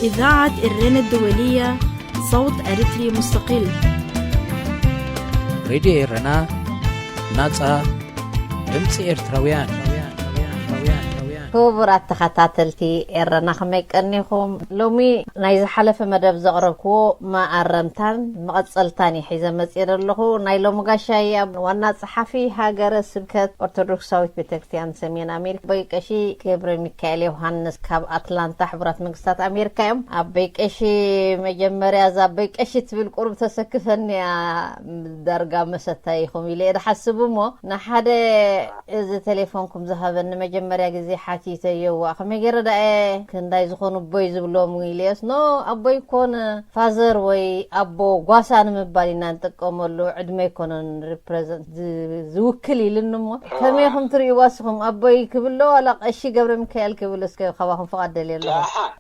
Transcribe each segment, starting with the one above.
إذاعة إرنا الدولية، صوت أريتري مستقل. ሬድዮ ኤረና፣ ናጻ ድምጺ ኤርትራውያን። ክቡራት ተኸታተልቲ ኤረና፣ ከመይ ቀኒኹም? ሎሚ ናይ ዝሓለፈ መደብ ዘቕረብክዎ መኣረምታን መቐጸልታን እየ ሒዘ መጽየ ዘለኹ። ናይ ሎሚ ጋሻይ ኣብ ዋና ጸሓፊ ሃገረ ስብከት ኦርቶዶክሳዊት ቤተክርስትያን ሰሜን ኣሜሪካ ኣቦይ ቀሺ ገብረ ሚካኤል ዮሃንስ ካብ ኣትላንታ ሕቡራት መንግስታት ኣሜሪካ እዮም። ኣቦይ ቀሺ፣ መጀመርያ እዛ ኣቦይ ቀሺ ትብል ቁሩብ ተሰክፈኒ እያ፣ ዳርጋ መሰታይ ኢኹም ኢለ እየ ዝሓስብ እሞ ንሓደ እዚ ቴሌፎንኩም ዝሃበኒ መጀመርያ ግዜ ሓቲተዮ፣ ዋ ከመይ ገይረ ደኣ ክንዳይ ዝኾኑ ኣቦይ ዝብሎም ኢለዮስ፣ ኖ ኣቦይ ኮነ ፋዘር ወይ ኣቦ ጓሳ ንምባል ኢና ንጥቀመሉ፣ ዕድመ ኣይኮነን ሪፕረዘንት ዝ- ዝውክል ኢልኒ እሞ ከመይ ኢኹም ትርእይዋ እስኹም? ኣቦይ ክብሎ ዋላ ቀሺ ገብረ ሚካኤል ክብል እስከ ካባኹም ፍቓድ ደልየ ኣለኹ። ደሓን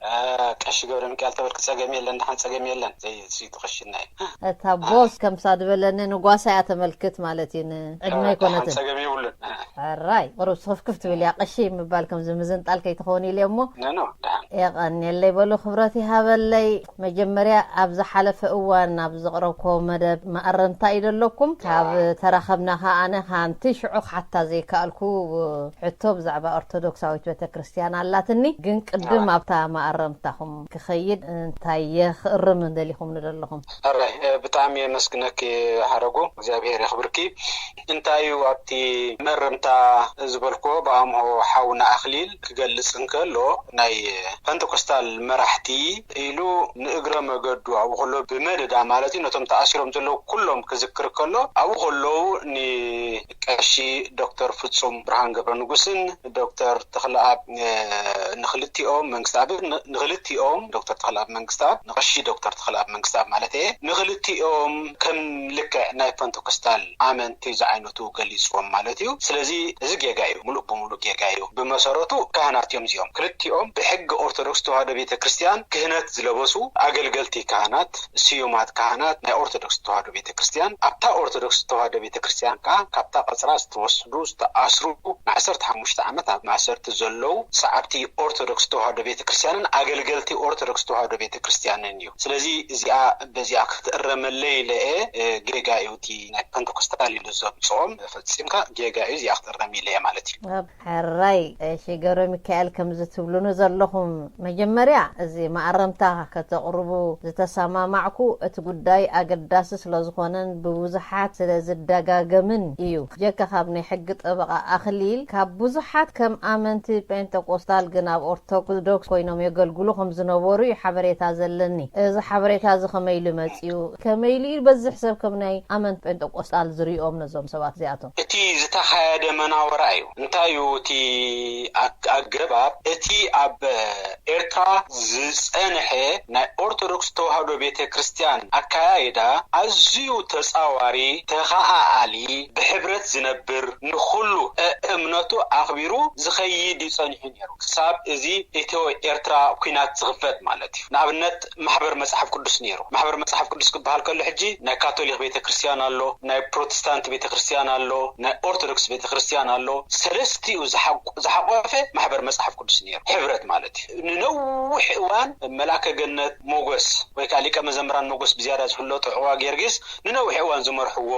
ቀሺ ገብረ ሚካኤል ተበልክ ጸገም የለን፣ ደሓን ጸገም የለን። ዘይስይቱ ቀሽና እዩ። እታ ቦስ ከምሳ ዝበለኒ ንጓሳ እያ ተመልክት ማለት እዩ፣ ንዕድመ ኣይኮነትን። ጸገም የብሉን። ሕራይ ቁሩብ ስኽፍክፍ ትብል እያ፣ ቀሺ ምባል ከምዚ ምዝንጣል ከይትኸውን ኢለ እሞ። ነኖ ደሓን። የቐንየለይ በሉ፣ ክብረት ይሃበለይ። መጀመርያ ኣብ ዝሓለፈ እዋን ኣብ ዘቕረብኮ መደብ መኣረምታ እዩ ዘለኩም። ካብ ተራኸብና ከኣ ኣነ ሓንቲ ሽዑ ክሓታ ዘይከኣልኩ ሕቶ ብዛዕባ ኦርቶዶክሳዊት ቤተክርስትያን ኣላትኒ፣ ግን ቅድም ኣብታ መኣረምታኹም ክኸይድ እንታይ እየ ክእርም እንደሊኹም ንደለኹም? ሕራይ ብጣዕሚ የመስግነኪ ሓረጉ፣ እግዚኣብሔር የኽብርኪ። እንታይ እዩ ኣብቲ መእረምታ ዝበልክዎ ብኣምሆ ሓውና ኣኽሊል ክገልጽ እንከሎ ናይ ፐንተኮስታል መራሕቲ ኢሉ ንእግረ መገዱ ኣብኡ ከሎ ብመደዳ ማለት እዩ ነቶም ተኣሲሮም ዘለዉ ኩሎም ክዝክር ከሎ ኣብኡ ከለዉ ንቀሺ ዶክተር ፍጹም ብርሃን ገብረ ንጉስን ዶክተር ተኽለኣብ ንክልቲኦም መንግስቲ ኣብን ንክልቲኦም ዶክተር ተኽለኣብ መንግስቲ ኣብ ንቀሺ ዶክተር ተኽለኣብ መንግስቲ ኣብ ማለት እየ ንክልቲኦም ከም ልክዕ ናይ ፐንተኮስታል ኣመንቲ ዝዓይነቱ ገሊፅዎም ማለት እዩ። ስለዚ እዚ ጌጋ እዩ፣ ሙሉእ ብሙሉእ ጌጋ እዩ። ብመሰረቱ ካህናት እዮም እዚኦም ክልቲኦም ብሕጊ ኦርቶዶክስ ተዋህዶ ቤተክርስትያን ክህነት ዝለበሱ ኣገልገልቲ ካህናት፣ ስዩማት ካህናት ናይ ኦርቶዶክስ ተዋህዶ ቤተክርስትያን። ኣብታ ኦርቶዶክስ ተዋህዶ ቤተክርስትያን ከዓ ካብታ ቀፅራ ዝተወስዱ ዝተኣስሩ ንዓሰርተ ሓሙሽተ ዓመት ኣብ ማእሰርቲ ዘለዉ ሰዓብቲ ኦርቶዶክስ ተዋህዶ ቤተክርስትያንን ኣገልገልቲ ኦርቶዶክስ ተዋህዶ ቤተክርስትያንን እዩ። ስለዚ እዚኣ በዚኣ ክትእረመለይ ኢለ እየ። ጌጋ እዩ፣ እቲ ናይ ፐንተኮስታል ኢሉ ዘምፅኦም ፈፂምካ ጌጋ እዩ፣ እዚኣ ክትእረም ኢለ እየ ማለት እዩ። ሕራይ ቀሺ ገብረ ሚካኤል ከምዚ ትብሉኒ ዘለኹም፣ መጀመርያ እዚ መኣረምታ ከተቕርቡ ዝተሰማማዕኩ እቲ ጉዳይ ኣገዳሲ ስለዝኾነን ብብዙሓት ስለዝደጋገምን እዩ። ጀካ ካብ ናይ ሕጊ ጠበቓ ኣኽሊል ካብ ብዙሓት ከም ኣመንቲ ጴንጠቆስታል ግን ኣብ ኦርቶዶክስ ኮይኖም የገልግሉ ከም ዝነበሩ እዩ ሓበሬታ ዘለኒ። እዚ ሓበሬታ እዚ ከመይ ኢሉ መፅዩ? ከመይ ኢሉ እዩ በዝሕ ሰብ ከም ናይ ኣመንቲ ጴንጠቆስታል ዝሪኦም ነዞም ሰባት እዚኣቶም? እቲ ዝተኻየደ መናወራ እዩ። እንታይ እዩ እቲ ኣገባብ? እቲ ኣብ ኤርትራ ዝጸንሐ ናይ ኦርቶዶክስ ተዋህዶ ቤተ ክርስቲያን ኣካያይዳ ኣዝዩ ተጻዋሪ፣ ተኸኣኣሊ፣ ብሕብረት ዝነብር፣ ንኹሉ እምነቱ ኣኽቢሩ ዝኸይድ እዩ ጸኒሑ ነይሩ። ክሳብ እዚ ኢትዮ ኤርትራ ኲናት ዝኽፈት ማለት እዩ። ንኣብነት ማሕበር መጽሓፍ ቅዱስ ነይሩ። ማሕበር መጽሓፍ ቅዱስ ክበሃል ከሎ ሕጂ ናይ ካቶሊክ ቤተ ክርስቲያን ኣሎ፣ ናይ ፕሮቴስታንት ቤተ ክርስቲያን ኣሎ፣ ናይ ኦርቶዶክስ ቤተ ክርስቲያን ኣሎ። ሰለስቲኡ ዝሓቆፈ ማሕበር መጽሓፍ ቅዱስ ነይሩ። ሕብረት ማለት እዩ። ንነዊሕ እዋን መልኣከ ገነት ሞጎስ ወይ ከዓ ሊቀ መዘምራን ሞጎስ ብዝያዳ ዝፍለጡ ዕዋ ጊዮርጊስ ንነዊሕ እዋን ዝመርሕዎ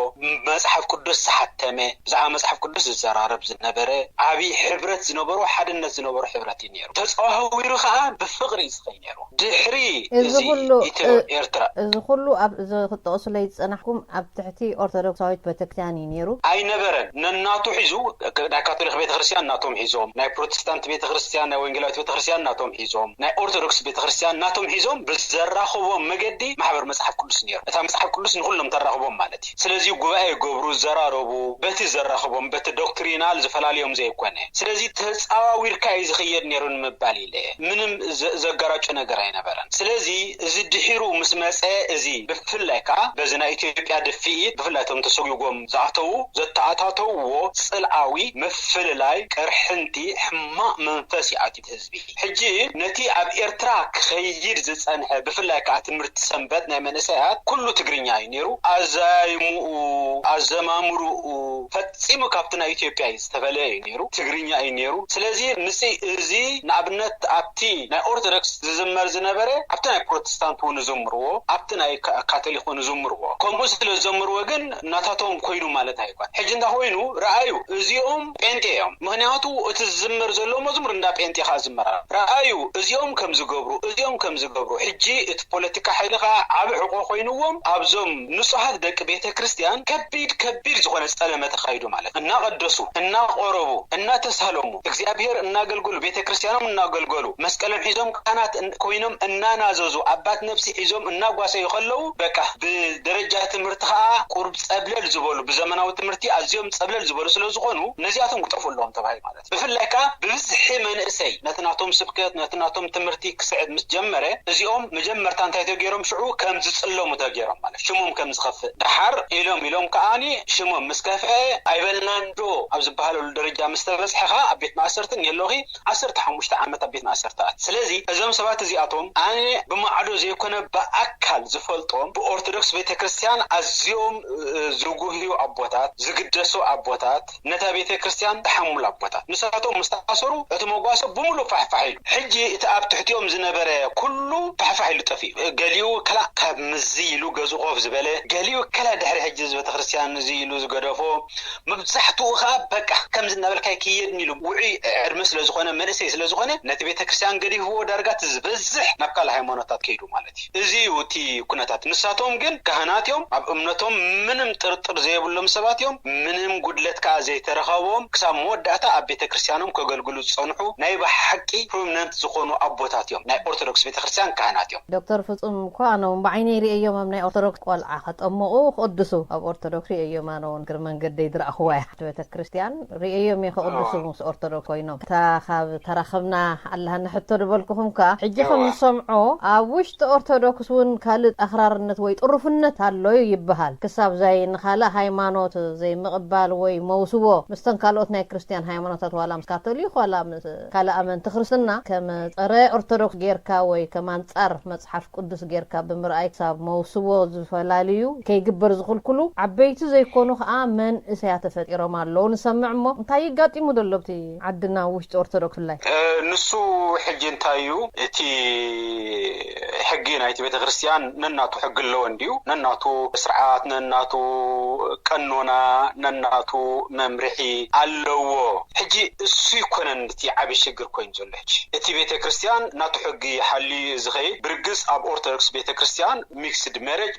መጽሓፍ ቅዱስ ዝሓተመ ብዛዕባ መጽሓፍ ቅዱስ ዝዘራረብ ዝነበረ ዓብዪ ሕብረት ዝነበሮ ሓድነት ዝነበሮ ሕብረት እዩ ነይሩ። ተፀዋህዊሩ ከዓ ብፍቕሪ እዩ ዝኸይ ነይሩ። ድሕሪ እዚ እዚ ኩሉ ኢትዮ እ- ኤርትራ እዚ ኩሉ ኣብ እዚ ክትጠቕሱለይ ዝጸናሕኩም ኣብ ትሕቲ ኦርቶዶክሳዊት ቤተክርስትያን እዩ ነይሩ። ኣይነበረን። ነናቱ ሒዙ ናይ ካቶሊክ ቤተክርስትያን ናቶም ሒዞም፣ ናይ ፕሮቴስታንት ቤተክርስትያን፣ ናይ ወንጌላዊት ቤተክርስትያን ናቶም ሒዞም፣ ናይ ኦርቶዶክስ ቤተክርስትያን ናቶም ሒዞም ብዘራኽቦም መገዲ ማሕበር መጽሓፍ ቅዱስ ነይሩ። እታ መጽሓፍ ቅዱስ ንኹሎም ተራኽቦም ማለት እዩ። ስለዚ ጉባኤ ይገብሩ፣ ይዘራረቡ፣ በቲ ዘራኽቦም በቲ ዶክትሪናል ዝፈላልዮም ዘይኮነ። ስለዚ ተጻዋዊርካ እዩ ዝኽየድ ነይሩ ንምባል ኢለ ምንም ዘጋራጩ ነገር ኣይነበረን። ስለዚ እዚ ድሒሩ ምስ መጸ እዚ ብፍላይ ከዓ በዚ ናይ ኢትዮጵያ ድፍኢት ብፍላይ እቶም ተሰጉጎም ዝኣተዉ ዘተኣታተውዎ ጽልኣዊ ምፍልላይ ቅርሕንቲ ሕማቕ መንፈስ ይኣትዩ ህዝቢ። ሕጂ ነቲ ኣብ ኤርትራ ክኸይድ ዝጸንሐ ብፍላይ ከዓ ትምህርቲ ሰንበት ናይ መንእሰያት ኩሉ ትግርኛ እዩ ነይሩ። ኣዛይሙኡ ኣዘማምሩኡ ፈጺሙ ካብቲ ናይ ኢትዮጵያ እዩ ዝተፈለየ እዩ ነይሩ። ትግርኛ እዩ ነይሩ። ስለዚ ንስ እዚ ንኣብነት ኣብቲ ናይ ኦርቶዶክስ ዝዝመር ዝነበረ ኣብቲ ናይ ፕሮቴስታንት እውን ዝዝምርዎ፣ ኣብቲ ናይ ካ- ካቶሊክ እውን ዝዝምርዎ፣ ከምኡ ስለ ዝዘምርዎ ግን ናታቶም ኮይኑ ማለት ኣይኮን። ሕጂ እንዳ ኮይኑ ረኣዩ፣ እዚኦም ጴንጤ እዮም። ምክንያቱ እቲ ዝዝመር ዘሎ መዝሙር እንዳ ጴንጤ ከዓ ዝመራ። ረኣዩ፣ እዚኦም ከም ዝገብሩ፣ እዚኦም ከም ዝገብሩ። ሕጂ እቲ ፖለቲካ ሓይሊ ከዓ ዓቢ ሕቆ ኮይንዎም ኣብዞም ንጹሃት ደቂ ቤተ ክርስቲያን ከቢድ ከቢድ ዝኾነ ጸለመ ተኻይዱ ማለት እናቐደሱ፣ እናቆረቡ፣ እናተሳለሙ፣ እግዚኣብሔር እናገልገሉ፣ ቤተ ክርስቲያኖም እናገልገሉ፣ መስቀሎም ሒዞም ካህናት እን- ኮይኖም እናናዘዙ፣ ኣባት ነፍሲ ሒዞም እናጓሰዩ ከለዉ በቃ ብደረጃ ትምህርቲ ከዓ ቁሩብ ጸብለል ዝበሉ፣ ብዘመናዊ ትምህርቲ ኣዝዮም ጸብለል ዝበሉ ስለ ዝኾኑ ነዚኣቶም ክጠፍኡ ኣለዎም ተባሂሉ ማለት እዩ። ብፍላይ ከዓ ብብዝሒ መንእሰይ ነቲ ናቶም ስብከት ነቲ ናቶም ትምህርቲ ክስዕብ ምስ ጀመረ እዚኦም መጀመርታ እንታይ ተገይሮም ሽዑ ከም ዝጽለሙ ተገይሮም ማለት ሽሞም ከም ዝኸፍእ ደሓር ኢሎም ኢሎም ከዓኒ ሽሞም ምስ ከፍአ ኣይበልናን ዶ ኣብ ዝበሃለሉ ደረጃ ምስ ተበጽሐ ከዓ ኣብ ቤት ማእሰርትን የሎኺ ዓሰርተ ሓሙሽተ ዓመት ኣብ ቤት ማእሰርታት። ስለዚ እዞም ሰባት እዚኣቶም ኣነ ብማዕዶ ዘይኮነ ብኣካል ዝፈልጦም ብኦርቶዶክስ ቤተክርስትያን ኣዝዮም ዝጉህዩ ኣቦታት ዝግደሱ ኣቦታት ነታ ቤተክርስትያን ዝሓሙሉ ኣቦታት ንሳቶም ምስ ተኣሰሩ እቲ መጓሰ ብምሉእ ፋሕፋሕ ኢሉ ሕጂ እቲ ኣብ ትሕቲኦም ዝነበረ ኩሉ ፋሕፋሕ ኢሉ ጠፊኡ። ገሊኡ ከላ ካብ ምዚ ኢሉ ገዙ ኮፍ ዝበለ፣ ገሊኡ ከላ ድሕሪ ሕጂ እዚ ቤተክርስትያን እዚ ኢሉ ዝገደፎ፣ መብዛሕትኡ ከዓ በቃ ከምዚ እናበልካ ይክየድን ኢሉ ውዑይ ዕድመ ስለዝኾነ መንእሰይ ስለዝኾነ ነቲ ቤተክርስትያን ገዲፍዎ ዳርጋ እቲ ዝበዝሕ ናብ ካልእ ሃይማኖታት ከይዱ ማለት እዩ። እዚ እዩ እቲ ኩነታት። ንሳቶም ግን ካህናት እዮም፣ ኣብ እምነቶም ምንም ጥርጥር ዘየብሎም ሰባት እዮም፣ ምንም ጉድለት ከዓ ዘይተረኸቦም ክሳብ መወዳእታ ኣብ ቤተክርስትያኖም ከገልግሉ ዝፀንሑ ናይ ብሓቂ ፕሮሚነንት ዝኾኑ ኣቦታት እዮም። ናይ ኦርቶዶክስ ቤተክርስትያን ካህናት እዮም። ዶክተር ፍጹም እኮ ኣነ እውን ብዓይነይ ርእየዮም ኣብ ናይ ኦርቶዶክስ ቆልዓ ከጠምቑ ክቕድሱ ኣብ ኦርቶዶክስ ርእየዮም ኣነ እውን እግሪ መንገደይ ዝረኣኽዋ እያ ቤተ ክርስቲያን ርእየዮም እየ ክቕድሱ ምስ ኦርቶዶክስ ኮይኖም እታ ካብ ተራኸብና ኣላሃኒ ሕቶ ዝበልኩኹም ከኣ ሕጂ ከም ዝሰምዖ ኣብ ውሽጢ ኦርቶዶክስ እውን ካልእ ኣኽራርነት ወይ ጥሩፍነት ኣሎ ይበሃል ክሳብ ዛይ ንኻልእ ሃይማኖት ዘይምቕባል ወይ መውስቦ ምስተን ካልኦት ናይ ክርስትያን ሃይማኖታት ዋላ ምስ ካቶሊክ ዋላ ምስ ካልእ ኣመንቲ ክርስትና ከም ጸረ ኦርቶዶክስ ጌርካ ወይ ከም ኣንጻር መጽሓፍ ቅዱስ ጌርካ ብምርኣይ ክሳብ መውስቦ ዝፈላልዩ ከይግበር ዝኽልክሉ ዓበይቲ ዘይኮኑ ከኣ መንእሰያ ተፈጢሮም ኣለዉ። ንሰምዕ እሞ እንታይ ይጋጢሙ ደሎ ኣብቲ ዓድና ውሽጢ ኦርቶዶክስ ብፍላይ? ንሱ ሕጂ እንታይ እዩ እቲ ሕጊ ናይቲ ቤተክርስትያን ነናቱ ሕጊ ኣለዎ እንድዩ ነናቱ ስርዓት ነናቱ ቀኖና ነናቱ መምርሒ ኣለዎ። ሕጂ እሱ ይኮነን እቲ ዓብዪ ሽግር ኮይኑ ዘሎ ሕጂ እቲ ቤተ ክርስትያን ናቱ ሕጊ ሓልዩ እዩ ዝኸይድ። ብርግጽ ኣብ ኦርቶዶክስ ቤተ ክርስትያን ሚክስድ ሜሬጅ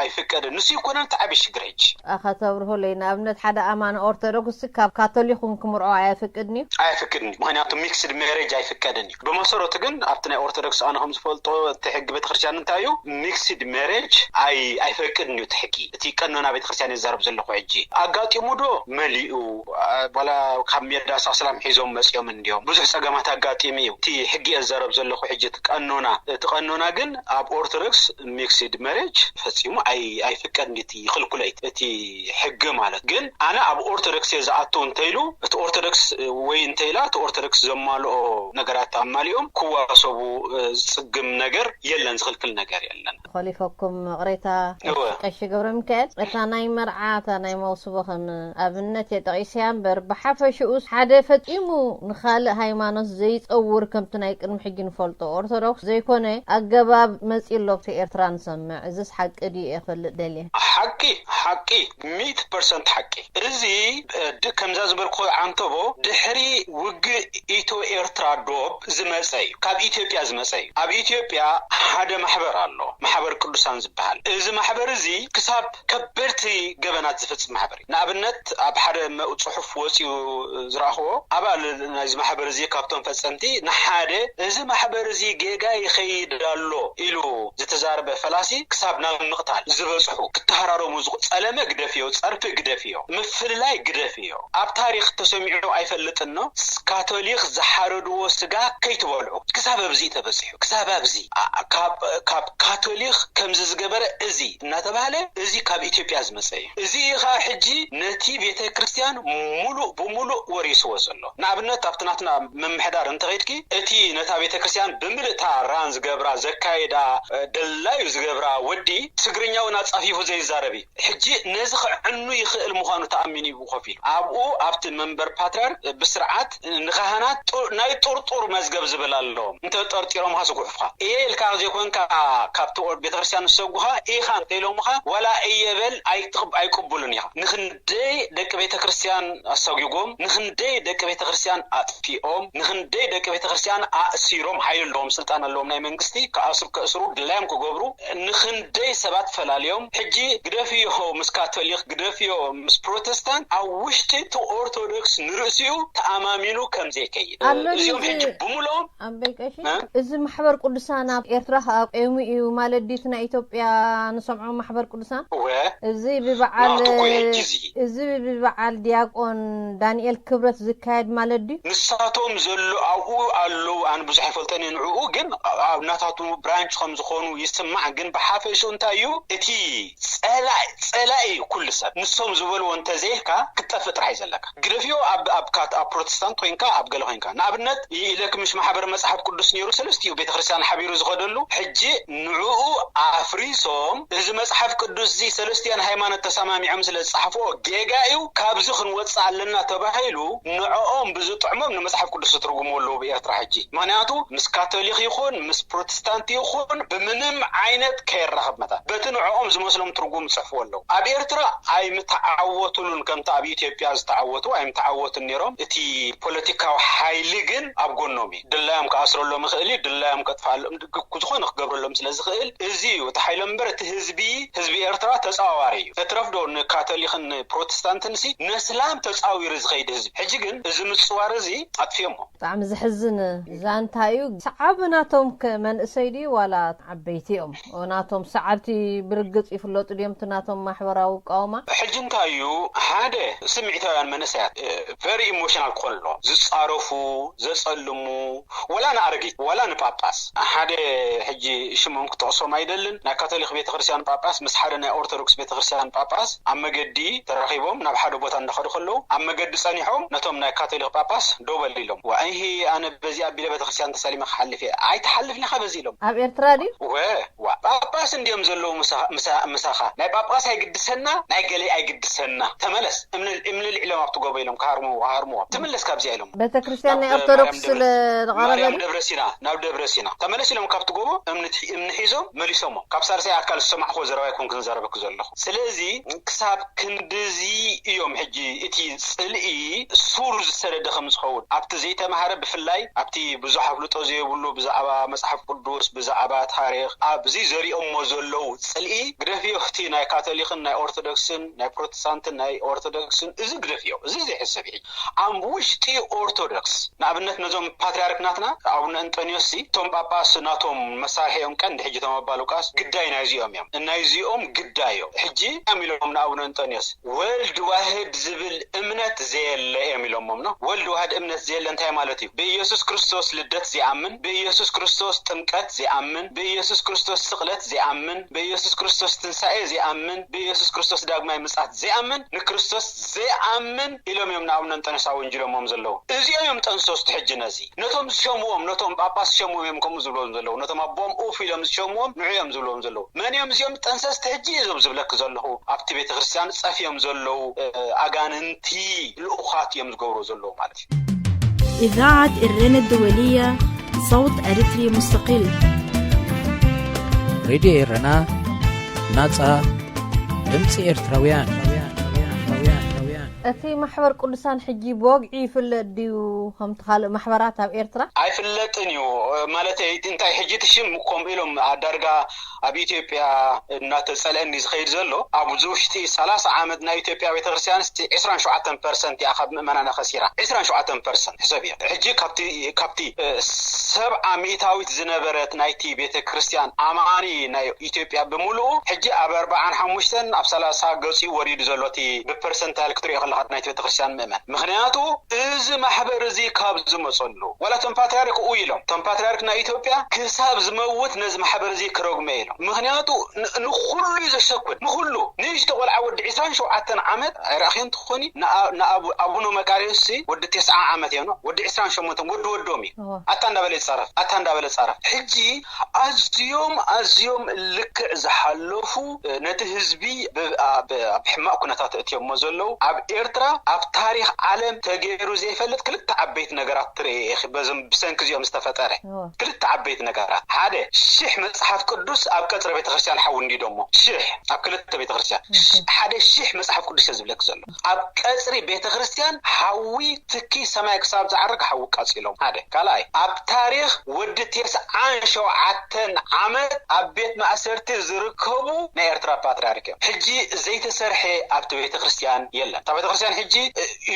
ኣይፍቀድን። ንሱ ይኮነን እቲ ዓብዪ ሽግር ሕጂ። ኣኻ ተብርሆለይ ንኣብነት ሓደ ኣማኒ ኦርቶዶክስ ካብ ካቶሊክ እውን ክምርዖ ኣየፍቅድን እዩ። ኣየፍቅድን እዩ ምክንያቱ ሚክስድ ሜሬጅ ኣይፍቀድን እዩ። ብመሰረቱ ግን ኣብቲ ናይ ኦርቶዶክስ ኣነ ከም ዝፈልጦ እቲ ሕጊ ቤተክርስትያን እንታይ እዩ ሚክስድ ሜሬጅ ኣይፈቅድን እዩ እቲ ሕጊ። እቲ ቀኖና ቤተክርስትያን ይዛረብ ዘለኹ ሕጂ ኣጋጢሙ ዶ መሊኡ ዋላ ካብ ሜዳ ሳስላም ሒዞም መፅኦም እንዲዮም ብዙሕ ፀገማት ኣጋጢሙ እዩ። እቲ ሕጊ እየ ዝዛረብ ዘለኹ ሕጂ እቲ ቀኖና እቲ ቀኖና ግን ኣብ ኦርቶዶክስ ሚክስድ ሜሬጅ ፈፂሙ ኣይፍቀድን እዩ። ይኽልኩለይ እቲ ሕጊ ማለት ግን ኣነ ኣብ ኦርቶዶክስ እየ ዝኣቱ እንተይሉ እቲ ኦርቶዶክስ ወይ እንተይላ እቲ ኦርቶዶክስ ዘማልኦ ነገራት ኣማሊኦም ክዋሰቡ ዝፅግም ነገር የለን ዝኽልክል ነገር የለን። ኾሊፈኩም ቅሬታ ቀሺ ገብረ ሚካኤል እታ ናይ መርዓ እታ ናይ መውስቦ ከም ኣብነት የጠቒስያ እምበር ብሓፈሽኡስ ሓደ ፈጺሙ ንኻልእ ሃይማኖት ዘይጸውር ከምቲ ናይ ቅድሚ ሕጂ ንፈልጦ ኦርቶዶክስ ዘይኮነ ኣገባብ መጺ ኣሎ ኣብቲ ኤርትራ ንሰምዕ እዚስ ሓቂ ድዩ እየ ክፈልጥ ደልየ። ሓቂ ሓቂ ሚእቲ ፐርሰንት ሓቂ። እዚ ከምዛ ዝበልኩ ዓንተቦ ድሕሪ ውግእ ኢትዮ ኤርትራ ዶብ ዝመፀ እዩ። ካብ ኢትዮጵያ ዝመፀ እዩ። ኣብ ኢትዮጵያ ሓደ ማሕበር ኣሎ፣ ማሕበር ቅዱሳን ዝበሃል። እዚ ማሕበር እዚ ክሳብ ከበድቲ ገበናት ዝፍፅም ማሕበር እዩ። ንኣብነት ኣብ ሓደ መ- ፅሑፍ ወፂኡ ዝረኣኽዎ ኣባል ናይዚ ማሕበር እዚ ካብቶም ፈፀምቲ ንሓደ እዚ ማሕበር እዚ ጌጋ ይኸይድ ኣሎ ኢሉ ዝተዛረበ ፈላሲ ክሳብ ናብ ምቕታል ዝበፅሑ ክተሃራረሙ ዝኽ- ፀለመ ግደፍዮ፣ ፀርፊ ግደፍዮ፣ ምፍልላይ ግደፍዮ። ኣብ ታሪኽ ተሰሚዑ ኣይፈልጥን ኖ ካቶሊክ ዝሓረድዎ ስጋ ከይትበልዑ ክሳብ ኣብዚ ተበፂሑ ክሳብ ኣብዚ ካብ ካቶሊክ ከምዚ ዝገበረ እዚ እናተባህለ እዚ ካብ ኢትዮጵያ ዝመፀ እዩ። እዚ እዩ ከዓ ሕጂ ነቲ ቤተ ክርስትያን ሙሉእ ብሙሉእ ወሪስዎ ዘሎ። ንኣብነት ኣብቲ ናትና ምምሕዳር እንተኸይድኪ እቲ ነታ ቤተ ክርስትያን ብምልእታ ራን ዝገብራ ዘካየዳ ደላዩ ዝገብራ ወዲ ትግርኛ እውን ኣፃፊፉ ዘይዛረብ እዩ። ሕጂ ነዚ ክዕኑ ይኽእል ምዃኑ ተኣሚ ሚኒቡ ኮፍ ኢሉ ኣብኡ ኣብቲ መንበር ፓትርያርክ ብስርዓት ንካህናት ጡ- ናይ ጥርጡር መዝገብ ዝብል ኣለዎም። እንተጠርጢሮምካ ስጉሑፍካ እየ ኢልካ ዘይኮንካ ካብቲ ኦር- ቤተክርስትያን ዝሰጉኻ ኢኻ እንተኢሎምኻ ዋላ እየ በል ኣይትቕ- ኣይቅቡልን ኢኻ። ንክንደይ ደቂ ቤተክርስትያን ኣሳጒጎም፣ ንክንደይ ደቂ ቤተክርስትያን ኣጥፊኦም፣ ንክንደይ ደቂ ቤተክርስትያን ኣእሲሮም፣ ሓይሊ ኣለዎም፣ ስልጣን ኣለዎም ናይ መንግስቲ፣ ክኣስሩ ከእስሩ ድላዮም ክገብሩ፣ ንክንደይ ሰባት ፈላልዮም። ሕጂ ግደፍዮ ምስ ካቶሊክ፣ ግደፍዮ ምስ ፕሮቴስታንት፣ ኣብ ውሽጢ እቲ ኦርቶዶክስ ንርእሲኡ ተኣማሚኑ ከም ዘይከይድ ኣሎ እዚኦም እዚ- ሕጂ ብምልኦም ኣበይ ቀሺ እ? እዚ ማሕበር ቅዱሳን ኣብ ኤርትራ ከኣ ቆይሙ እዩ ማለት ድዩ? እቲ ናይ ኢትዮጵያ ንሰምዖ ማሕበር ቅዱሳን ወ እዚ ብበዓል ናቱ እኮ እዩ ሕጂ እዚ። እዚ ብበዓል ዲያቆን ዳንኤል ክብረት ዝካየድ ማለት ድዩ? ንሳቶም ዘሎ ኣብኡ ኣለዉ። ኣነ ብዙሕ ኣይፈልጠን እየ ንዕኡ፣ ግን ኣብ ናታቱ ብራንች ከም ዝኾኑ ይስማዕ። ግን ብሓፈሽኡ እንታይ እዩ እቲ ጸላኢ ጸላኢ ኩሉ ሰብ ንሶም ዝበልዎ እንተዘይልካ ክትጠፍእ ጥራሕ እዩ ዘለካ። ግደፍዮ ኣብ ኣብ ካት ኣብ ፕሮቴስታንት ኮይንካ ኣብ ገለ ኮይንካ ንኣብነት ኢለክ ምሽ ማሕበር መጽሓፍ ቅዱስ ነይሩ ሰለስቲኡ ቤተክርስትያን ሓቢሩ ዝኸደሉ ሕጂ ንዕኡ ኣፍሪሶም እዚ መጽሓፍ ቅዱስ እዚ ሰለስቲያን ሃይማኖት ተሰማሚዖም ስለ ዝጸሓፍኦ ጌጋ እዩ፣ ካብዚ ክንወጽእ ኣለና ተባሂሉ ንዕኦም ብዝጥዕሞም ንመጽሓፍ ቅዱስ ዝትርጉሙ ኣለዉ ብኤርትራ ሕጂ። ምክንያቱ ምስ ካቶሊክ ይኹን ምስ ፕሮቴስታንት ይኹን ብምንም ዓይነት ከየራኽብ መታን በቲ ንዕኦም ዝመስሎም ትርጉም ይጽሕፍዎ ኣለዉ። ኣብ ኤርትራ ኣይምተዓወቱሉን ከምቲ ኣብ ኢትዮጵያ ዝተዓወቱ ኣይምተዓወቱን ነይሮም። እቲ ፖለቲካዊ ሓይሊ ግን ኣብ ጎኖም እዩ። ድላዮም ክኣስረሎም ይኽእል እዩ፣ ድላዮም ከጥፍኣሎም ዝኾነ ክገብረሎም ስለ ዝኽእል እዚ እዩ እቲ ሓይሎም እምበር እቲ ህዝቢ ህዝቢ ኤርትራ ተጻዋሪ እዩ። እትረፍዶ ንካቶሊክን ፕሮቴስታንትን ሲ ነስላም ተጻዊሩ ዝኸይድ ህዝቢ። ሕጂ ግን እዚ ምጽዋር እዚ ኣጥፊኦሞ። ብጣዕሚ ዘሕዝን ዛንታ እዩ። ሰዓቢ ናቶም ከ መንእሰይ ድዩ ዋላ ዓበይቲ እዮም? ናቶም ሰዓብቲ ብርግጽ ይፍለጡ ድዮም እቲ ናቶም ማሕበራዊ ቃውማ? ሕጂ እንታይ እዩ ሓደ ስምዒታውያን መንእሰያት very emotional ክኾኑ ኣለዎም። ዝጻረፉ፣ ዘጸልሙ፣ ወላ ንኣረጊት ወላ ንጳጳስ ሓደ ሕጂ ሽሞም ክጠቕሶም ኣይደልን። ናይ ካቶሊክ ቤተክርስትያን ጳጳስ ምስ ሓደ ናይ ኦርቶዶክስ ቤተክርስትያን ጳጳስ ኣብ መገዲ ተራኺቦም ናብ ሓደ ቦታ እንዳኸዱ ከለዉ ኣብ መገዲ ጸኒሖም ነቶም ናይ ካቶሊክ ጳጳስ ደው በል ኢሎም። ዋይሂ ኣነ በዚ ኣቢለ ቤተክርስትያን ተሳሊመ ክሓልፍ እየ። ኣይትሓልፍን ኢኻ በዚ ኢሎም። ኣብ ኤርትራ ድዩ? ወ ዋ ጳጳስ እንዲዮም ዘለዉ ምሳኻ ናይ ጳጳስ ኣይግድሰና ናይ ገሌ ኣይግድሰና። ተመለስ እምኒ ልዒሎም ኣብቲ ጎቦ ኢሎም ክሃርምዎ ክሃርምዎም። ትምለስ ካብዚኣ ኢሎም። ቤተክርስትያን ናይ ኦርቶዶክስ ስለ ዝቐረበ ማርያም ደብረ ሲና ናብ ደብረ ሲና ተመለስ ኢሎም ካብቲ ጎቦ እምኒ ሒዞም መሊሶሞ። ካብ ሳልሳይ ኣካል ዝሰማዕክዎ ዘረባ ኣይኮንኩን ዘረበኪ ዘለኹ። ስለዚ ክሳብ ክንድዚ እዮም ሕጂ እቲ ጽልኢ ሱር ዝሰደደ ከም ዝኸውን ኣብቲ ዘይተማሃረ ብፍላይ ኣብቲ ብዙሕ ኣፍልጦ ዘይብሉ ብዛዕባ መጽሓፍ ቅዱስ ብዛዕባ ታሪኽ ኣብዚ ዘሪኦሞ ዘለዉ ጽልኢ ግደፍዮ። እቲ ናይ ካቶሊክን ናይ ኦርቶዶክስን ናይ ፕሮቴስታንትን ናይ ኦርቶዶክስን እዚ ግደፍዮ። እዚ ዘይሕሰብ እዩ። ኣብ ውሽጢ ኦርቶዶክስ ንኣብነት ነዞም ፓትርያርክ ናትና ኣቡነ እንጠንዮስ ሲ እቶም ጳጳስ ናቶም መሳርሒ እዮም ቀንዲ ሕጂ እቶም ኣባ ሉቃስ ግዳይ ናይዚኦም እዮም። ናይዚኦም ግዳይ እዮም። ሕጂ እዮም ኢሎም ንኣቡነ እንጠንዮስ ወልድ ዋህድ ዝብል እምነት ዘየለ እዮም ኢሎሞም ነው። ወልድ ዋህድ እምነት ዘየለ እንታይ ማለት እዩ? ብኢየሱስ ክርስቶስ ልደት ዘይኣምን፣ ብኢየሱስ ክርስቶስ ጥምቀት ዘይኣምን፣ ብኢየሱስ ክርስቶስ ስቕለት ዘይኣምን፣ ብኢየሱስ ክርስቶስ ትንሳኤ ዘይኣምን፣ ብኢየሱስ ክርስቶስ ዳግማይ ምጽኣት ዘይኣምን፣ ንክርስቶስ ዘይኣምን ኢሎም እዮም ንኣቡነ እንጠንዮስ ኣወንጅሎሞም ዘለዉ። እዚኦም እዮም ጠንሰስቲ ሕጂ ነዚ ነቶም ዝሸምዎም ነቶም ጳጳስ ዝሸምዎም እዮም ከምኡ ዝብሎም ዘለዉ። ነቶም ኣቦም ኡፍ ኢሎም ዝሸምዎም ንዑ እዮም ዝብሎም ዘለዉ። መን እዮም እዚኦም ጠንሰስቲ ሕጂ እዞም ዝብለኪ ዘለኹ ኣብቲ ቤተክርስትያን ጸፍዮም ዘለዉ ኣጋንንቲ ልኡኻት እዮም ዝገብሩ ዘለዉ ማለት እዩ። إذاعة إرنا الدولية، صوت أريتري مستقل. ሬድዮ ኤረና ናጻ ድምፂ ኤርትራውያን። እቲ ማሕበር ቅዱሳን ሕጂ ብወግዒ ይፍለጥ ድዩ ከምቲ ካልእ ማሕበራት ኣብ ኤርትራ? ኣይፍለጥን እዩ። ማለተይ እንታይ ሕጂ እቲ ሽም ከምኡ ኢሎም ኣዳርጋ ኣብ ኢትዮጵያ እናተጸልአኒ ዝኸይድ ዘሎ ኣብዚ ውሽጢ ሰላሳ ዓመት ናይ ኢትዮጵያ ቤተክርስትያን እስቲ ዕስራን ሸውዓተን ፐርሰንት እያ ካብ ምእመናና ከሲራ። ዕስራን ሸውዓተን ፐርሰንት ሕሰብ እየ። ሕጂ ካብቲ ካብቲ ሰብዓ ሚእታዊት ዝነበረት ናይቲ ቤተክርስትያን ኣማኒ ናይ ኢትዮጵያ ብምሉኡ ሕጂ ኣብ ኣርባዓን ሓሙሽተን ኣብ ሰላሳ ገጺ ወሪዱ ዘሎ እቲ ብፐርሰንታይል ክትሪኦ ከለኻ ናይቲ ቤተክርስትያን ምእመን። ምክንያቱ እዚ ማሕበር እዚ ካብ ዝመጸሉ ዋላ እቶም ፓትርያርክ ኡ ኢሎም እቶም ፓትርያርክ ናይ ኢትዮጵያ ክሳብ ዝመውት ነዚ ማሕበር እዚ ክረጉመ ኢሎም። ምክንያቱ ንኩሉ እዩ ዘሸኩል ንኩሉ ንእሽቶ ቆልዓ ወዲ ዕስራን ሸውዓተን ዓመት ኣይረኣኽዮን ትኾኒ ንኣቡነ መቃርዮስ ወዲ ተስዓ ዓመት እዮም ወዲ ዕስራን ሸሞንተን ወዲ ወዶም እዩ። ኣታ እንዳበለ ይጻረፍ ኣታ እንዳበለ ጻረፍ። ሕጂ ኣዝዮም ኣዝዮም ልክዕ ዝሓለፉ ነቲ ህዝቢ ኣብ ሕማቅ ኩነታት እትዮሞ ዘለዉ ኣብ ኤርትራ ኣብ ታሪኽ ዓለም ተገይሩ ዘይፈልጥ ክልተ ዓበይቲ ነገራት ትርኢ ኢኺ። በዞም ብሰንኪ እዚኦም ዝተፈጠረ ክልተ ዓበይቲ ነገራት፣ ሓደ ሽሕ መጽሓፍ ቅዱስ ኣብ ቀጽሪ ቤተክርስትያን ሓዊ እንዲዶሞ። ሽሕ ኣብ ክልተ ቤተክርስትያን ሓደ ሽሕ መጽሓፍ ቅዱስ እየ ዝብለክ ዘሎ። ኣብ ቀጽሪ ቤተክርስትያን ሓዊ ትኪ ሰማይ ክሳብ ዝዓርግ ሓዊ ቃጺሎም። ሓደ ካልኣይ ኣብ ታሪኽ ወዲ ተስዓን ሸውዓተን ዓመት ኣብ ቤት ማእሰርቲ ዝርከቡ ናይ ኤርትራ ፓትርያርክ እዮም። ሕጂ ዘይተሰርሐ ኣብቲ ቤተክርስትያን የለን። እታ ቤተክርስትያን ሕጂ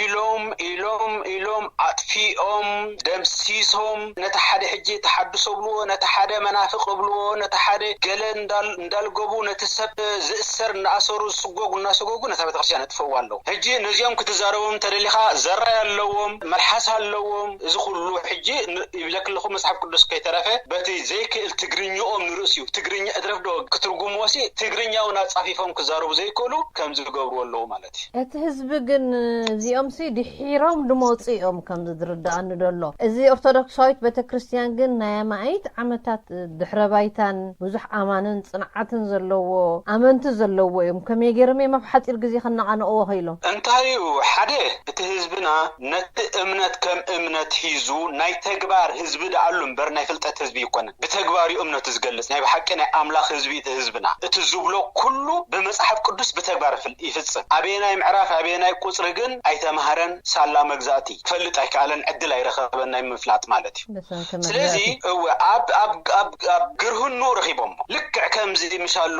ኢሎም ኢሎም ኢሎም ኣጥፊኦም ደምሲሶም ነቲ ሓደ ሕጂ ተሓድሶ ብልዎ፣ ነቲ ሓደ መናፍቕ ብልዎ፣ ነቲ ሓደ ገለ እንዳል- እንዳልገቡ ነቲ ሰብ ዝእሰር እናኣሰሩ ዝስጎጉ እናሰጎጉ ነታ ቤተክርስትያን ኣጥፈዋ ኣለዉ። ሕጂ ነዚኦም ክትዛረቦም እንተደሊኻ ዘራይ ኣለዎም፣ መልሓስ ኣለዎም። እዚ ኩሉ ሕጂ ን- ይብለክ ኣለኹ መጽሓፍ ቅዱስ ከይተረፈ በቲ ዘይክእል ትግርኛኦም ንርእስ እዩ። ትግርኛ እትረፍዶ ክትርጉምዎ ሲ ትግርኛ እውን ኣጻፊፎም ክዛረቡ ዘይክእሉ ከም ዝገብሩ ኣለዉ ማለት እዩ። እቲ ህዝቢ ግን እዚኦም ሲ ድሒሮም ድመፁ እዮም ከም ዝርዳኣኒ ዘሎ። እዚ ኦርቶዶክሳዊት ቤተክርስትያን ግን ናይ ኣማኢት ዓመታት ድሕረ ባይታን ብዙሕ ኣማንን ጽንዓትን ዘለዎ ኣመንቲ ዘለዎ እዮም። ከመይ ገይሮም እዮም ኣብ ሓፂር ግዜ ከነቓንቕዎ ኸኢሎም? እንታይ እዩ ሓደ እቲ ህዝብና ነቲ እምነት ከም እምነት ሒዙ ናይ ተግባር ህዝቢ ደኣሉ እምበር ናይ ፍልጠት ህዝቢ ይኮነን። ብተግባር እዩ እምነቱ ዝገልጽ። ናይ ብሓቂ ናይ ኣምላኽ ህዝቢ እቲ ህዝብና። እቲ ዝብሎ ኩሉ ብመጽሓፍ ቅዱስ ብተግባር ይፍል- ይፍጽም። ኣበየናይ ምዕራፍ ኣበየናይ ቁጽሪ ግን ኣይተማህረን። ሳላ መግዛእቲ ክፈልጥ ኣይከኣለን። ዕድል ኣይረኸበን ናይ ምፍላጥ ማለት እዩ። ስለዚ እወ ኣብ ኣብ ኣብ ኣብ ግርህኑ ረኺቦሞ። ልክዕ ከምዚ ምሻሎ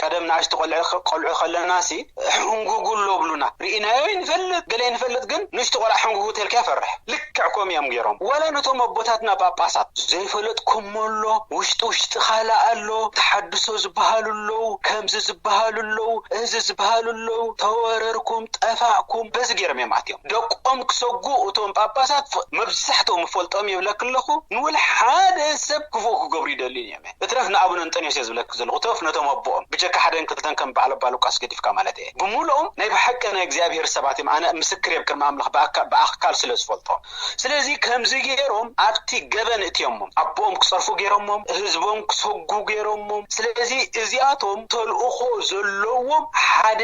ቀደም ንኣሽቱ ቆልዑ ቆልዑ ከለና ሲ ሕንጉጉ ኣሎ ብሉና። ርኢናዮ ይንፈልጥ ገለ ይንፈልጥ ግን ንእሽቱ ቆልዓ ሕንጉጉ ተልካ ይፈርሕ። ልክዕ ከም እዮም ገይሮም። ዋላ ነቶም ኣቦታትና ጳጳሳት ዘይፈለጥኩም ኣሎ፣ ውሽጢ ውሽጢ ካልእ ኣሎ፣ ተሓድሶ ዝበሃሉ ኣለዉ፣ ከምዚ ዝበሃሉ ኣለዉ፣ እዚ ዝበሃሉ ኣለዉ፣ ተወረርኩም፣ ጠፋእኩም፣ በዚ ገይሮም እዮም ኣትዮም። ደቆም ክሰጉ እቶም ጳጳሳት ፍ- መብዛሕትኦም እፈልጦም ይብለክ ኣለኹ። ንወላ ሓደ ሰብ ክፉእ ክገብሩ ይደልዩ እዮም። እትረፍ ንኣቡነ እንጠንዮስ እየ ዝብለክ ዘለኹ። እትረፍ ነቶም ኣቦኦም ብጀካ ሓደን ክልተን ከም በዓል ኣባ ሉቃስ ገዲፍካ ማለት እየ። ብምሉኦም ናይ ብሓቂ ናይ እግዚኣብሔር ሰባት እዮም። ኣነ ምስክር እየ ቅድሚ ኣምላኽ ብኣካ- ብኣካል ስለ ዝፈልጦም። ስለዚ ከምዚ ገይሮም ኣብቲ ገበን እትዮሞም ኣቦኦም ክጸርፉ ገይሮሞም፣ ህዝቦም ክሰጉ ገይሮሞም። ስለዚ እዚኣቶም ተልእኾ ዘለዎም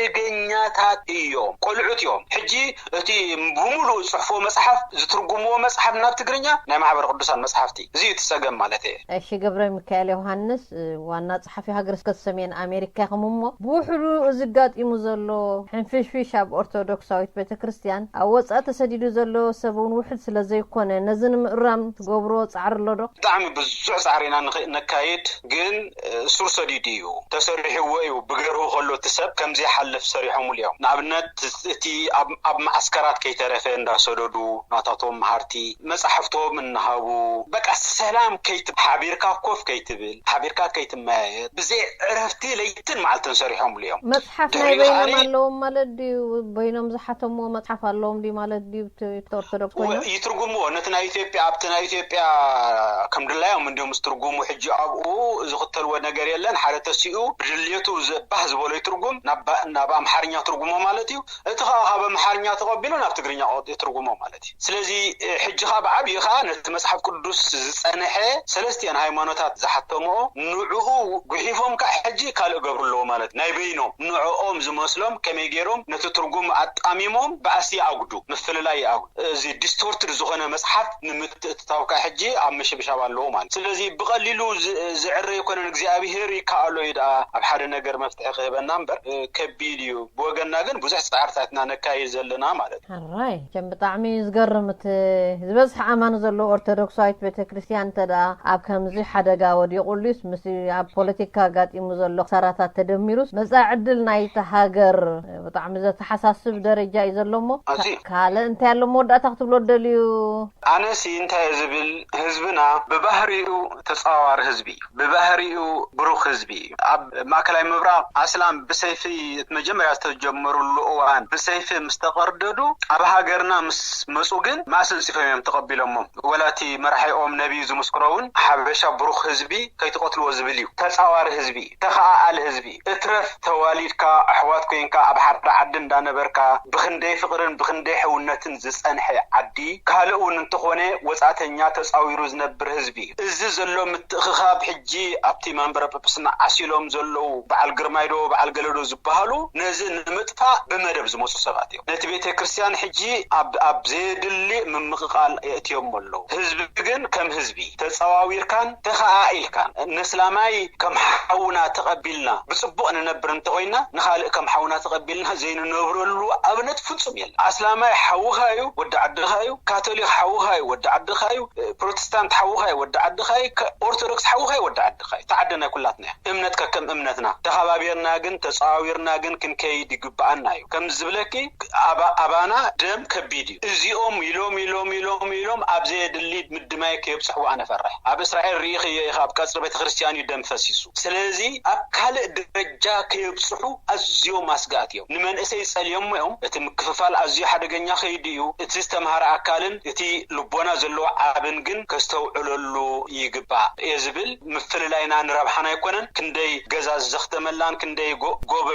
ሓደገኛታት እዮም፣ ቆልዑት እዮም። ሕጂ እቲ ብምሉእ ዝጽሕፎ መጽሓፍ ዝትርጉምዎ መጽሓፍ ናብ ትግርኛ ናይ ማሕበረ ቅዱሳን መጽሓፍቲ እዚ እዩ እቲ ጸገም ማለት እየ። ቀሺ ገብረ ሚካኤል ዮሃንስ ዋና ጸሓፊ ሃገረ ስብከት ሰሜን ኣሜሪካ ኢኹም እሞ ብውሕዱ እዚ ጋጢሙ ዘሎ ሕንፍሽፍሽ ኣብ ኦርቶዶክሳዊት ቤተ ክርስቲያን ኣብ ወጻኢ ተሰዲዱ ዘሎ ሰብ እውን ውሕድ ስለ ዘይኮነ ነዚ ንምእራም ትገብርዎ ጻዕሪ ኣሎ ዶ? ብጣዕሚ ብዙሕ ጻዕሪ ኢና ንኽ- ነካይድ ግን እ፣ ሱር ሰዲዱ እዩ ተሰሪሕዎ እዩ። ብገርሁ ከሎ እቲ ሰብ ከምዚ ይሓልፍ ሰሪሖምሉ እዮም። ንኣብነት እቲ ኣብ ኣብ መዓስከራት ከይተረፈ እንዳሰደዱ ናታቶም መሃርቲ መጻሕፍቶም እናሃቡ በቃ ሰላም ከይት ሓቢርካ ኮፍ ከይትብል ሓቢርካ ከይትመያየጥ ብዘይ ዕረፍቲ ለይትን መዓልትን ሰሪሖምሉ እዮም። መጽሓፍ ናይ ድሕሪኡ በይኖም ከኣኒ ኣለዎም ማለት ድዩ? በይኖም ዝሓተምዎ መጽሓፍ ኣለዎም ድዩ ማለት ድዩ? እቲ እቲ ኦርቶዶክስ ወ- ኮይኖም? ይትርጉምዎ ነቲ ናይ ኢትዮጵያ ኣብቲ ናይ ኢትዮጵያ ከም ድላዮም እንዲዮም ዝትርጉሙ። ሕጂ ኣብኡ ዝኽተልዎ ነገር የለን። ሓደ ተሲኡ ብድልየቱ ዘባህ ዝበሎ ይትርጉም ናብ ባ- ናብ ኣምሓርኛ ትርጉሞ ማለት እዩ። እቲ ከዓ ካብ ኣምሓርኛ ተቐቢሉ ናብ ትግርኛ ቋንቋ ይትርጉሞ ማለት እዩ። ስለዚ እ፣ ሕጂ ከዓ ብዓብዪ ከዓ ነቲ መጽሓፍ ቅዱስ ዝጸንሐ ሰለስቲአን ሃይማኖታት ዝሓተምኦ ንዕኡ ጉሒፎም ከዓ ሕጂ ካልእ ገብሩ ኣለዎ ማለት እዩ። ናይ በይኖም ንዕኦም ዝመስሎም ከመይ ገይሮም ነቲ ትርጉም ኣጣሚሞም ባእሲ ይኣጉዱ፣ ምፍልላይ ይኣጉዱ። እዚ ዲስቶርትድ ዝኾነ መጽሓፍ ንምትእትታው ከዓ ሕጂ ኣብ ምሽብሻብ ኣለዎ ማለት። ስለዚ ብቐሊሉ ዝ- ዝዕረ ኣይኮነን፣ እግዚኣብሄር ይከኣሎ እዩ ደኣ ኣብ ሓደ ነገር መፍትሒ ክህበና እምበር እ፣ ከቢድ እዩ። ብወገንና ግን ብዙሕ ጻዕርታት ኢና ነካይድ ዘለና ማለት እዩ። ሕራይ ከም ብጣዕሚ እዩ ዝገርም። እቲ ዝበዝሐ ኣማኒ ዘለዎ ኦርቶዶክሳዊት ቤተ ክርስቲያን እንተ ደኣ ኣብ ከምዚ ሓደጋ ወዲቑሉስ ምስ ኣብ ፖለቲካ ኣጋጢሙ ዘሎ ክሳራታት ተደሚሩስ መጻኢ ዕድል ናይቲ ሃገር ብጣዕሚ ዘተሓሳስብ ደረጃ እዩ ዘሎ እሞ ኣዝዩ። ካልእ እንታይ ኣሎ መወዳእታ ክትብሎ ደልዩ? ኣነሲ እንታይ እየ ዝብል፣ ህዝብና ብባህሪኡ ተጻዋሪ ህዝቢ እዩ። ብባህሪኡ ብሩኽ ህዝቢ እዩ። ኣብ ማእከላይ ምብራቕ ኣስላም ብሰይፊ እቲ መጀመርያ ዝተጀመሩሉ እዋን ብሰይፊ ምስ ተቐርደዱ ኣብ ሃገርና ምስ መጹ ግን ማእስ ኣንጺፎም እዮም ተቐቢሎሞም። ወላ እቲ መራሒኦም ነቢይ ዝምስክሮ እውን ሓበሻ ብሩኽ ህዝቢ ከይትቐትልዎ ዝብል እዩ። ተጻዋሪ ህዝቢ እዩ። ተኸኣኣሊ ህዝቢ እዩ። እትረፍ ተዋሊድካ ኣሕዋት ኮይንካ ኣብ ሓደ ዓዲ እንዳነበርካ ብኽንደይ ፍቕርን ብኽንደይ ሕውነትን ዝጸንሐ ዓዲ ካልእ እውን እንተኾነ ወጻእተኛ ተጻዊሩ ዝነብር ህዝቢ እዩ። እዚ ዘሎ ምትእኽኻብ ሕጂ ኣብቲ መንበረ ጵጵስና ዓሲሎም ዘለዉ በዓል ግርማይ ዶ በዓል ገለ ዶ ዝበሃሉ ነዚ ንምጥፋእ ብመደብ ዝመ ዝመፁ ሰባት እዮም። ነቲ ቤተ ክርስቲያን ሕጂ ኣብ ኣብ ዘየድሊ ምምቕቓል የእትዮሞ ኣለዉ። ህዝቢ ግን ከም ህዝቢ ተፀዋዊርካን ተኸኣኢልካን፣ ነስላማይ ከም ሓውና ተቐቢልና ብፅቡቕ ንነብር እንተኾይና፣ ንኻልእ ከም ሓውና ተቐቢልና ዘይንነብረሉ ኣብነት ፍጹም የለን። ኣስላማይ ሓውኻ እዩ፣ ወዲ ዓድኻ እዩ። ካቶሊክ ሓውኻ እዩ፣ ወዲ ዓድኻ እዩ። ፕሮቴስታንት ሓውኻ እዩ፣ ወዲ ዓድኻ እዩ። ከ- ኦርቶዶክስ ሓውኻ እዩ፣ ወዲ ዓድኻ እዩ። ተዓደ ናይ ኩላትና እያ። እምነት ከከም እምነትና ተኸባቢርና ግን ተፀዋዊርና ግን ክንከይድ ይግብኣና እዩ። ከም ዝብለኪ ኣባ- ኣባና ደም ከቢድ እዩ። እዚኦም ኢሎም ኢሎም ኢሎም ኢሎም ኣብ ዘየድሊ ምድማይ ከየብፅሕዎ ኣነ ፈርሕ። ኣብ እስራኤል ርኢኽዮ ኢኻ፣ ኣብ ቀፅሪ ቤተክርስትያን እዩ ደም ፈሲሱ። ስለዚ ኣብ ካልእ ደረጃ ከየብፅሑ ኣዝዮም ኣስጋእቲ እዮም። ንመንእሰይ ጸልዮሞ እዮም። እቲ ምክፍፋል ኣዝዩ ሓደገኛ ከይዱ እዩ። እቲ ዝተምሃረ ኣካልን እቲ ልቦና ዘለዎ ዓብን ግን ከስተውዕለሉ ይግባእ እየ ዝብል። ምፍልላይና ንረብሓና ኣይኮነን። ክንደይ ገዛ ዘኽተመላን ክንደይ ጎ- ጎቦ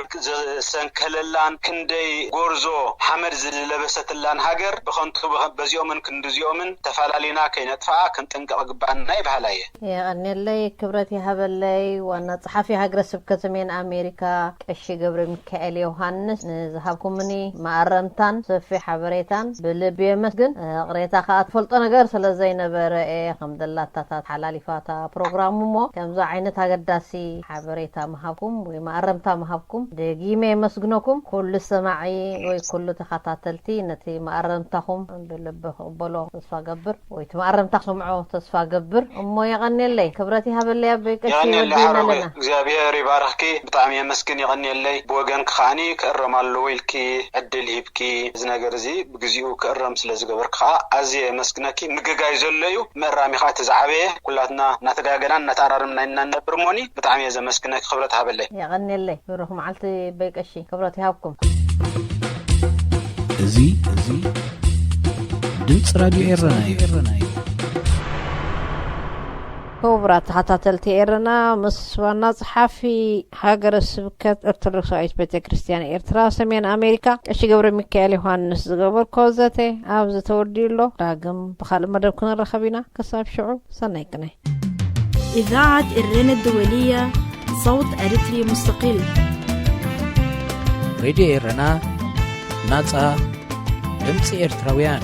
ዘሰንከለላን ክንደይ ጎርዞ ሓመድ ዝለበሰትላን ሃገር ብኸንቱ በዚኦምን ክንድዚኦምን ተፋላሊና ከይነጥፍኣ ክንጥንቀቕ ግባኣና ይበሃል እየ። የቐንየለይ፣ ክብረት ይሃበለይ። ዋና ጸሓፊ ሃገረ ስብከት ሰሜን ኣሜሪካ ቀሺ ገብረ ሚካኤል ዮሃንስ ንዝሃብኩምኒ መኣረምታን ሰፊሕ ሓበሬታን ብልቢ የመስግን። ቅሬታ ከኣ ትፈልጦ ነገር ስለ ዘይነበረ እየ ከም ደላታታት ሓላሊፋታ ፕሮግራም እሞ ከምዚ ዓይነት ኣገዳሲ ሓበሬታ ምሃብኩም ወይ መኣረምታ ምሃብኩም ደጊመ የመስግነኩም። ኩሉ ሰማዒ ወይ ኩሉ ተኸታተልቲ ነቲ መኣረምታኹም ብልቢ ክቕበሎ ተስፋ ገብር ወይ እቲ መኣረምታ ክሰምዖ ተስፋ ገብር እሞ የቐንየለይ። ክብረት ይሃበለይ ኣቦይ ቀሺ። የቐንየለይ ወዲእና ሓረጎይ፣ ኣለና። እግዚኣብሔር ይባርኽኪ። ብጣዕሚ የመስግን፣ የቐንየለይ። ብወገንኪ ከዓኒ ክእረም ኣለዎ ኢልኪ ዕድል ሂብኪ፣ እዚ ነገር እዚ ብግዚኡ ክእረም ስለ ዝገበርኪ ከዓ ኣዝየ የመስግነኪ። ምግጋይ ዘሎ እዩ፣ ምእራም እዩ ከዓ እቲ ዝዓበየ። ኩላትና እናተጋገናን እናተኣራረምና ኢና ንነብር እሞኒ። ብጣዕሚ እየ ዘመስግነኪ፣ ክብረት ሃበለይ። የቐንየለይ። ብሩኽ መዓልቲ ኣቦይ ቀሺ። ክብረት ይሃብኩም። እዚ እዚ ድምፂ ራድዮ ኤረና እዩ። ክቡራት ተኸታተልቲ ኤረና፣ ምስ ዋና ጸሓፊ ሃገረ ስብከት ኦርቶዶክሳዊት ቤተ ክርስቲያን ኤርትራ ሰሜን ኣሜሪካ ቀሺ ገብረ ሚካኤል ዮሃንስ ዝገበርኮ ዘተ ኣብዚ ተወዲኡ ኣሎ። ዳግም ብኻልእ መደብ ክንራኸብ ኢና። ክሳብ ሽዑ ሰናይ ቅነ። إذاعة إرنا الدولية، صوت أريتري مستقل. ሬድዮ ኤረና፣ ናጻ ድምፂ ኤርትራውያን።